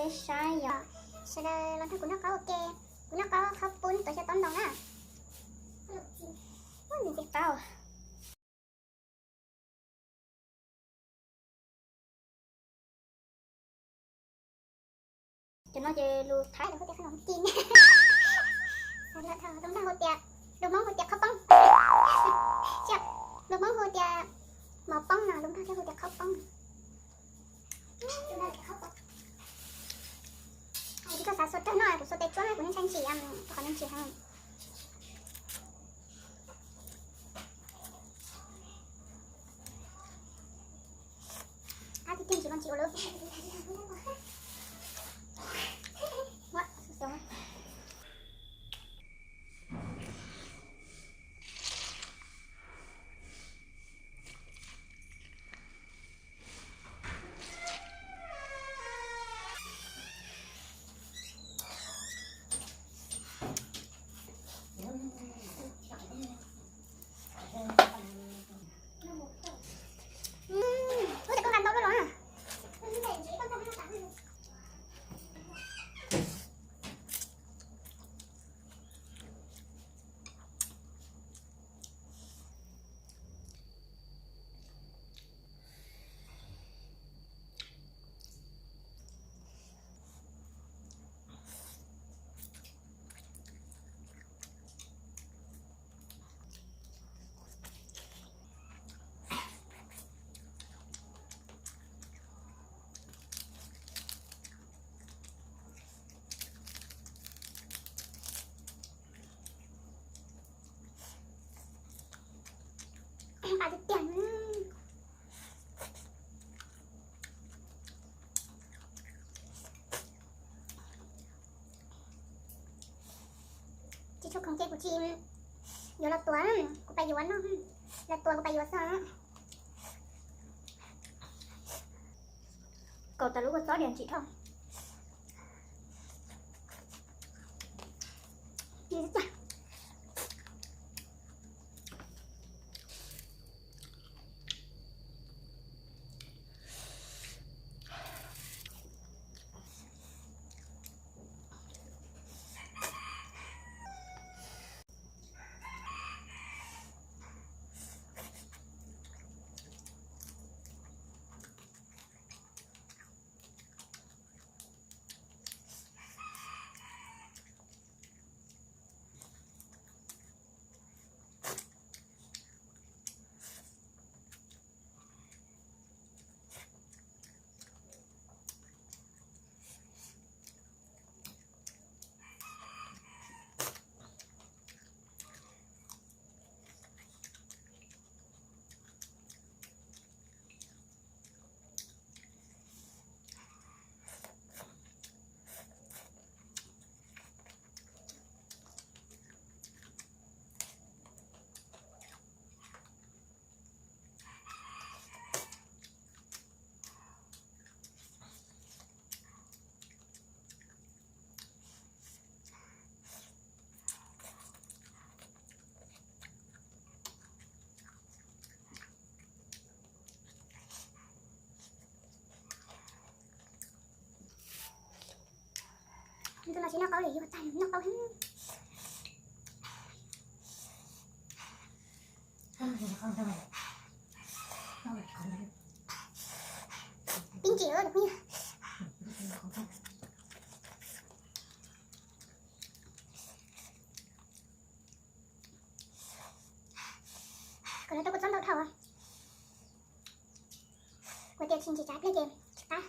Saib yog sawv daws los nrog kuv noj qaub ua ke, kuv noj qaub qhaub poob tuav xyaw tob ntoo na. Ntxim qaub. Cov no ces lus Thaib lawv hu tias khab noo ci, lus Hmoob hu tias, lus Hmoob hu tias qhaub poob, lus Hmoob hu tias mov poob no, lus Nplog thiaj hu tias qhaub poob. Kuv txhob xav xuas rawg noj, kuv xuas tes tsuab kuv ntshai ntsim, qhov no ntsim heev. Ab, tiag tiag ntsim los ntsim ua lawm. Qab tiag tiag. Tsis tshua khoom ces kuv tsis yuav los tuav, kuv pais yuav no, los tuav kuv pais yuav xwb. Kaus tas lub kua txob dias ntsim dhau. Ntu no tsis noj qaub li, yuav tag noj qaub heev. Pib ntsim lawm phooj ywg. Kom nws rau kua txob ntau dhau. Kuv tias tsis ntsim tsav pliag ces tsis qab.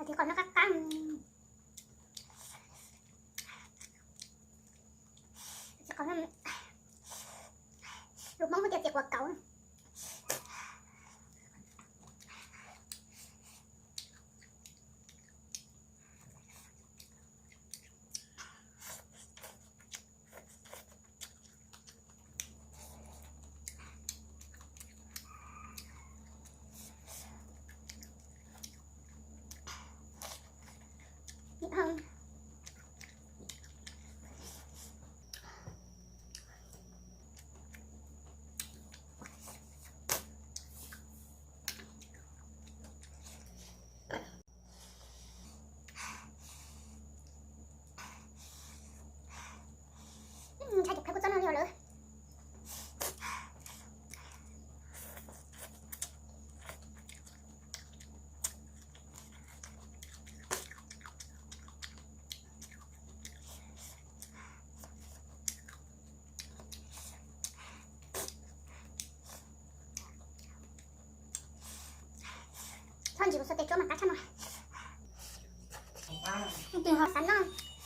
Txiv qos no, lus Hmoob hu tias txiv quav kauv. No,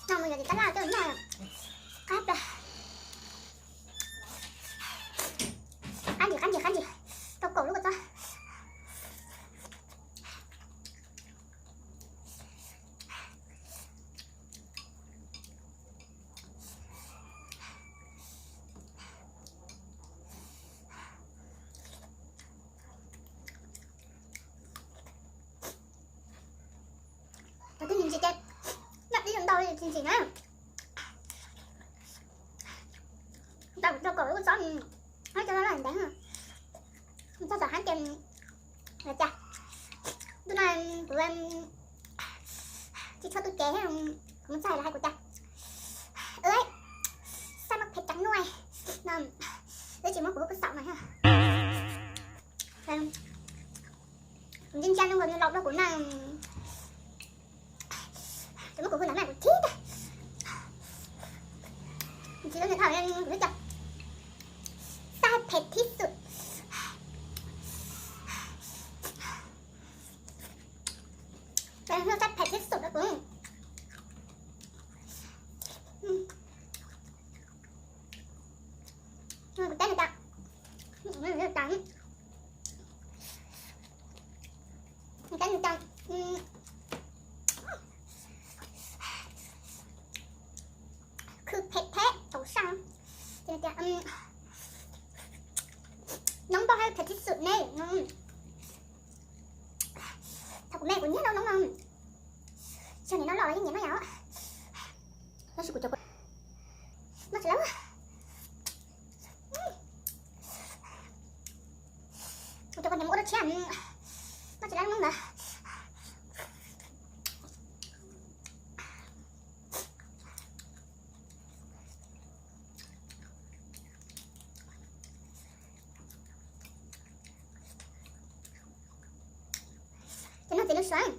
no mus yuav tiv tab laj coj noj. Qab plaws. Qab ntsis, qab ntsis, qab ntsis. Rau kaum lub kua txob. Cov twb ntsim ces noj dib ntau ntsim na. Tau rau kaum lub kua txob, noj cov loj loj ntev. Txog tom hab ces cas ntu no kuv tsis tshua tu cev, kuv mus txog los hais kuv cas, saib muaj phem cas nuaj no, wb tsis muab kuv hu pub xaum no. Kuv ntsia ntsia no nkaus nws laus dua kuv na. Tsis muab kuv hu ntawd na kuv chim tag. Tsis tau nws thaum kuv twb cas, xav phem thib xwm. Xav phem thib xwm rau kuv. Kuv teb nws cas, teb nws cas, khwv phem theb tau saj. Ces tias, noob npauj hab phem thib xwm ne. Thaum kuv me kuv nyiam noj noob no, tsis yog niam no loj los yeej nyiam noj yom. Tab sis kuv cov, noj tsis lawv. Kuv cov kua niam mus ua dab tsi, noj tsis lawv noob ntawd. Ces noj txiv lub suav.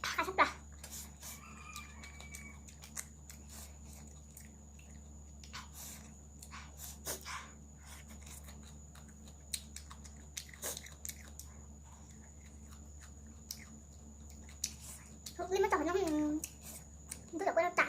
Qab sab plaws. Li muab tso hauv no, ntuj yuav ua rau tas.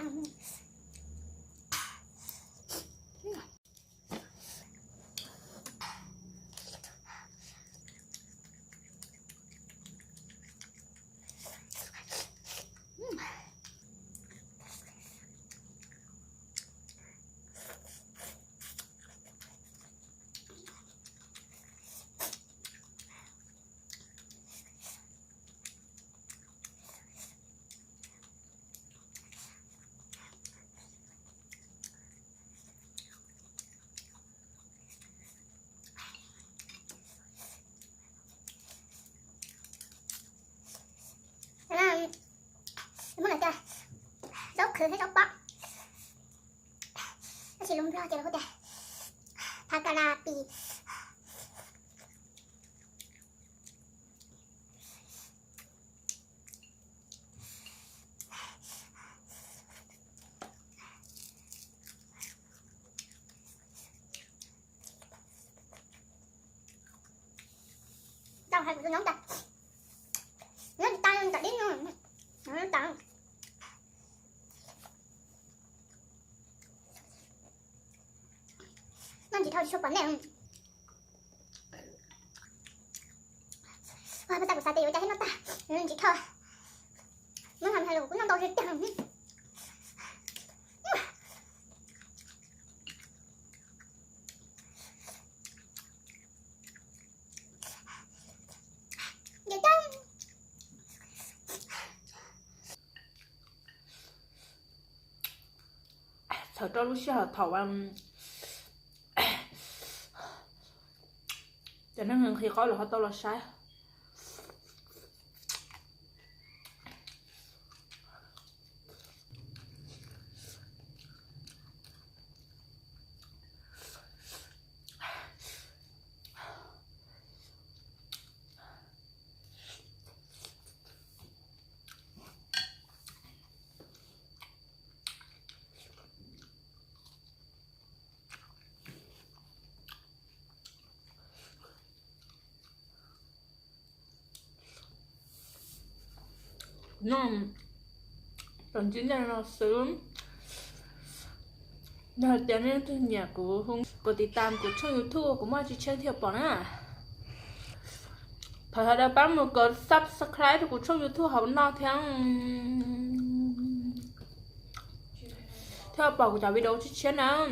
Muab lawv tias zaub khwv thiab zaub pob, tab sis lus Nplog ces lawv hu tias pha ka la pis. Tau hais kuv tus nyob tas, nyob tas tas dib no, tas. Noj ntsis dhau tsis tshua pom nej. Ua pas tas kuv xav tias yuav cas thiab noj tag, ntsis dhau. Muab hais los kuv kuj noj ntau zog tiag. Txhawm rau lub sij hawm thaum cov neeg nqhis qaub los ho tau los saib. No, tau ntsib nej no xwb. Yog hais tias nej leej twg nyiam kuv, kuv tiv tam kuv tshooj YouTube kuv muaj tsis tshiab thiaj pom na. Thov sawv daws pab mus kov subscribe rau kuv tshooj YouTube hauv no thiab, thiaj pom kuv cov video tshiab tshiab nawb.